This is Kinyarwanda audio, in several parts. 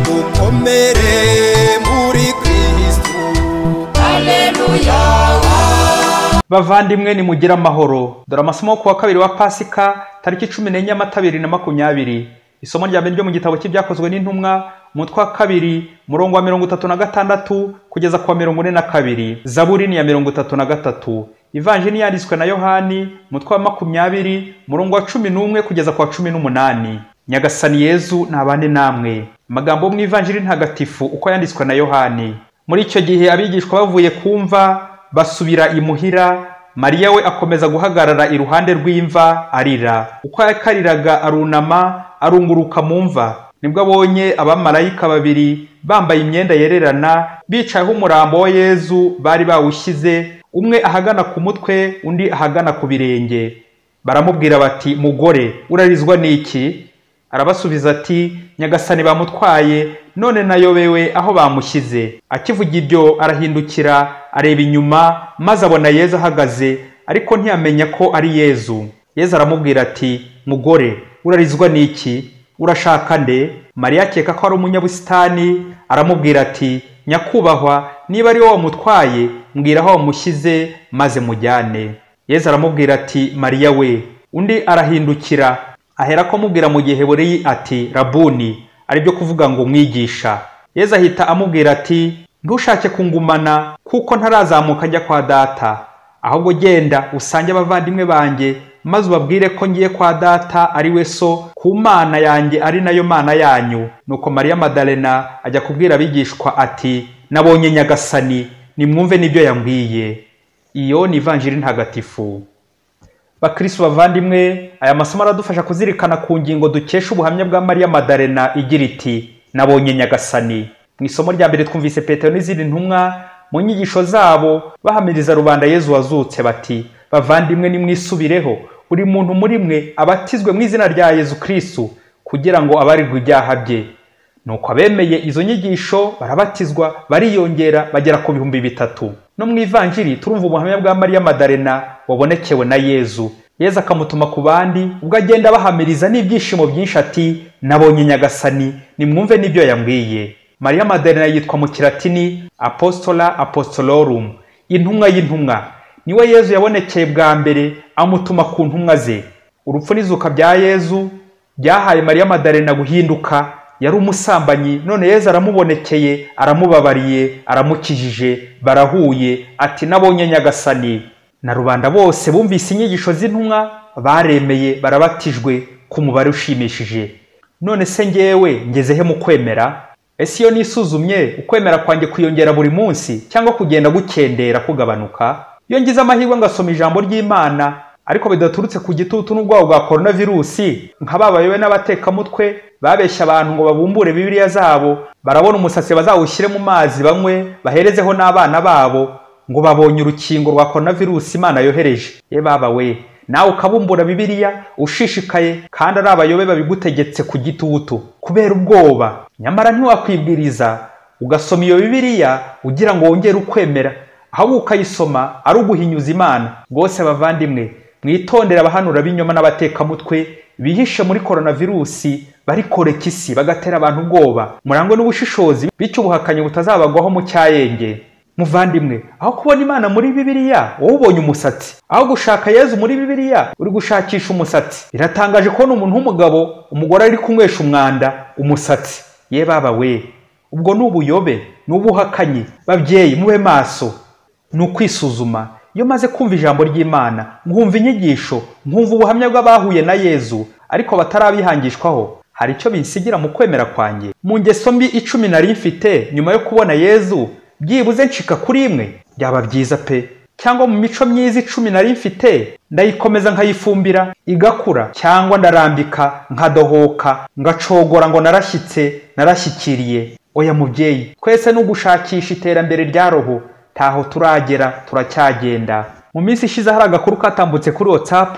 Nimukomere muri Kristu. Haleluya. Bavandimwe, nimugire amahoro. Dore amasomo yo kuwa kabiri wa Pasika, tariki 14 Mata 2020. Isomo rya mbere ryo mu gitabo cy'Ibyakozwe n'Intumwa, umutwe wa 2, murongo wa 36 kugeza ku wa 42. Zaburi ni ya 33. Ivanjiri yanditswe na Yohani, umutwe wa 20, murongo wa 11 kugeza ku wa 18. Nyagasani Yezu nabane namwe. Amagambo mu Ivanjiri ntagatifu uko yanditswe na Yohani. Muri icyo gihe abigishwa bavuye kumva basubira imuhira, Mariya we akomeza guhagarara iruhande rw'imva arira. Uko yakariraga arunama arunguruka mu mva, nibwo abonye abamarayika babiri bambaye imyenda yererana bicayeho umurambo wa Yezu bari bawushyize, umwe ahagana ku mutwe undi ahagana ku birenge. Baramubwira bati, mugore, urarizwa n'iki? Arabasubiza ati, Nyagasani bamutwaye, none nayobewe aho bamushyize. Akivuga ibyo arahindukira areba inyuma, maze abona Yezu ahagaze, ariko ntiyamenya ko ari Yezu. Yezu aramubwira ati, mugore, urarizwa n'iki? Urashaka nde? Mariya akeka ko ari umunyabusitani, aramubwira ati, nyakubahwa, niba ari wowe wamutwaye, mbwira aho wamushyize maze mujyane. Yezu aramubwira ati, Mariya we. Undi arahindukira aherako amubwira mu Giheburayi ati, Rabuni, aribyo kuvuga ngo mwigisha. Yezu ahita amubwira ati, ntushake kungumana kuko ntarazamuka njya kwa data, ahubwo genda usange abavandimwe banjye maze ubabwire ko ngiye kwa data ari we so, ku Mana yanjye ari nayo Mana yanyu. Nuko Mariya Madalena ajya kubwira abigishwa ati, nabonye Nyagasani, nimwumve n'ibyo yambwiye. Iyo ni Ivanjiri ntagatifu. Bakristo bavandimwe, aya masomo aradufasha kuzirikana ku ngingo dukesha ubuhamya bwa Mariya Madalena igira iti, nabonye Nyagasani. Mu isomo rya mbere twumvise Petero n'izindi ntumwa mu nyigisho zabo bahamiriza rubanda Yezu wazutse bati, bavandimwe nimwisubireho, buri muntu muri mwe abatizwe mu izina rya Yezu Kristu kugira ngo abarirwe ibyaha bye. Nuko abemeye izo nyigisho barabatizwa, bariyongera bagera ku 3000. No mu Ivanjiri turumva ubuhamya bwa Mariya Madalena wabonekewe na Yezu. Yezu akamutuma ku bandi, ubwo agenda bahamiriza n'ibyishimo byinshi ati, nabonye Nyagasani, nimwumve n'ibyo yambwiye. Mariya Madalena yitwa mu Kilatini Apostola Apostolorum, intumwa y'intumwa. Niwe Yezu yabonekeye bwa mbere amutuma ku ntumwa ze. Urupfu n'izuka bya Yezu byahaye Mariya Madalena guhinduka. Yari umusambanyi, none Yezu aramubonekeye, aramubabariye, aramukijije, barahuye, ati nabonye Nyagasani. Na rubanda bose bumvise inyigisho z'intumwa baremeye, barabatijwe ku mubare ushimishije. None se ngewe ngeze he mu kwemera? Ese iyo nisuzumye ukwemera kwanjye kwiyongera buri munsi cyangwa kugenda gukendera kugabanuka? Iyo ngize amahirwe ngasoma ijambo ry'Imana ariko bidaturutse ku gitutu n'ubwoba bwa coronavirusi, nka babayobe n'abatekamutwe babeshya abantu ngo babumbure Bibiliya zabo, barabona umusatsi bazawushyire mu mazi banywe, baherezeho n'abana babo ngo babonye urukingo rwa coronavirus Imana yohereje. Ye baba we, nawe ukabumbura Bibiliya ushishikaye kandi ari abayobe babigutegetse ku gitutu kubera ubwoba. Nyamara ntiwakwibwiriza ugasoma iyo Bibiliya ugira ngo wongere ukwemera, ahubwo ukayisoma ari uguhinyuza Imana. Rwose bavandimwe, mwitondera abahanura b'inyoma n'abatekamutwe bihishe muri coronavirusi, barikoreka isi bagatera abantu ubwoba. Murangwe n'ubushishozi bityo ubuhakanyi butazabagwaho mu cyayenge. Muvandimwe, aho kubona Imana muri Bibiliya wowe ubonye umusatsi, aho gushaka Yezu muri Bibiliya uri gushakisha umusatsi. Biratangaje kubona umuntu w'umugabo umugore ari kunywesha umwanda umusatsi. Ye baba we, ubwo ni ubuyobe, ni ubuhakanyi. Babyeyi mube maso. Ni ukwisuzuma. Iyo maze kumva ijambo ry'Imana, nkumva inyigisho, nkumva ubuhamya bw'abahuye na Yezu ariko batarabihangishwaho, hari icyo binsigira mu kwemera kwanjye. Mu ngeso mbi 10 nari mfite nyuma yo kubona Yezu, byibuze ncika kuri imwe, byaba byiza pe. Cyangwa mu mico myiza 10 nari mfite, ndayikomeza nkayifumbira igakura, cyangwa ndarambika nkadohoka ngacogora ngo narashyitse narashyikiriye. Oya mubyeyi, twese ni ugushakisha iterambere rya roho, taho turagera turacyagenda. Mu minsi ishize hari agakuru katambutse kuri WhatsApp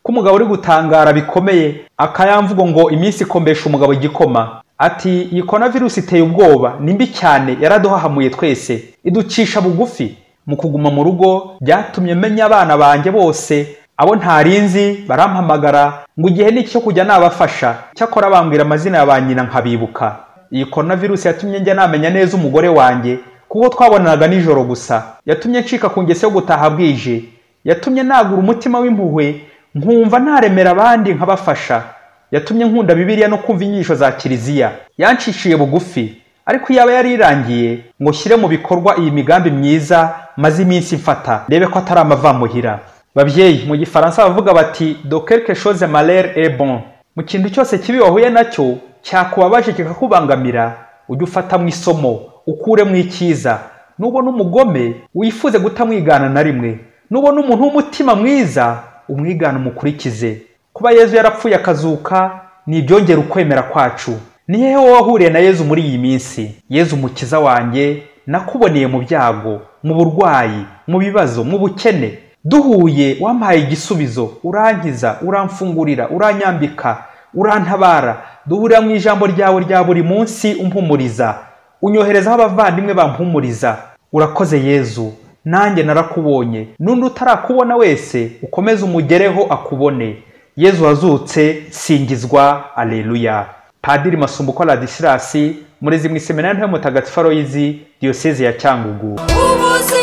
k'umugabo uri gutangara bikomeye, akayamvugo ngo iminsi ikombesha umugabo igikoma. Ati iyi coronavirus iteye ubwoba, ni mbi cyane, yaraduhahamuye twese, iducisha bugufi. Mu kuguma mu rugo byatumye menya abana banjye bose, abo ntarinzi barampamagara ngo igihe ni cyo kujya nabafasha, cyakora bambwira amazina ya ba nyina nkabibuka. Iyi coronavirus yatumye njya namenya neza umugore wanjye, kuko twabonanaga nijoro gusa. Yatumye ncika ku ngeso yo gutaha bwije. Yatumye nagura umutima w'impuhwe, nkumva naremera abandi nkabafasha. Yatumye nkunda Bibiliya no kumva inyigisho za Kiliziya. Yancishiye bugufi, ariko iyaba yari irangiye ngo shyire mu bikorwa iyi migambi myiza maze iminsi mfata, ndebe ko atari amavamuhira. Babyeyi, mu gifaransa bavuga bati "De quelque chose malheur est bon." Mu kintu cyose kibi wahuye nacyo cyakubabaje kikakubangamira, ujye ufatamo isomo, ukuremo icyiza. Nubona umugome wifuze gutamwigana na rimwe, nubona umuntu w'umutima mwiza umwigana umukurikize. Kuba Yezu yarapfuye akazuka ni ibyongera ukwemera kwacu. Ni hehe wowe wahuriye na Yezu muri iyi minsi? Yezu umukiza wanjye, nakuboneye mu byago, mu burwayi, mu bibazo, mu bukene. Duhuye wampaye igisubizo, urankiza, uramfungurira, uranyambika, urantabara. Duhurira mu ijambo ryawe rya buri munsi umpumuriza, unyoherezaho abavandimwe bampumuriza. Urakoze Yezu, nanjye narakubonye, n'undi utarakubona wese ukomeze umugereho akubone. Yezu wazutse, singizwa, aleluya. Padiri Masumbuko Ladislas, murezi mu Iseminari Nto ya Mutagatifu Aloyizi, Diyoseze ya Cyangugu. Ubuzima.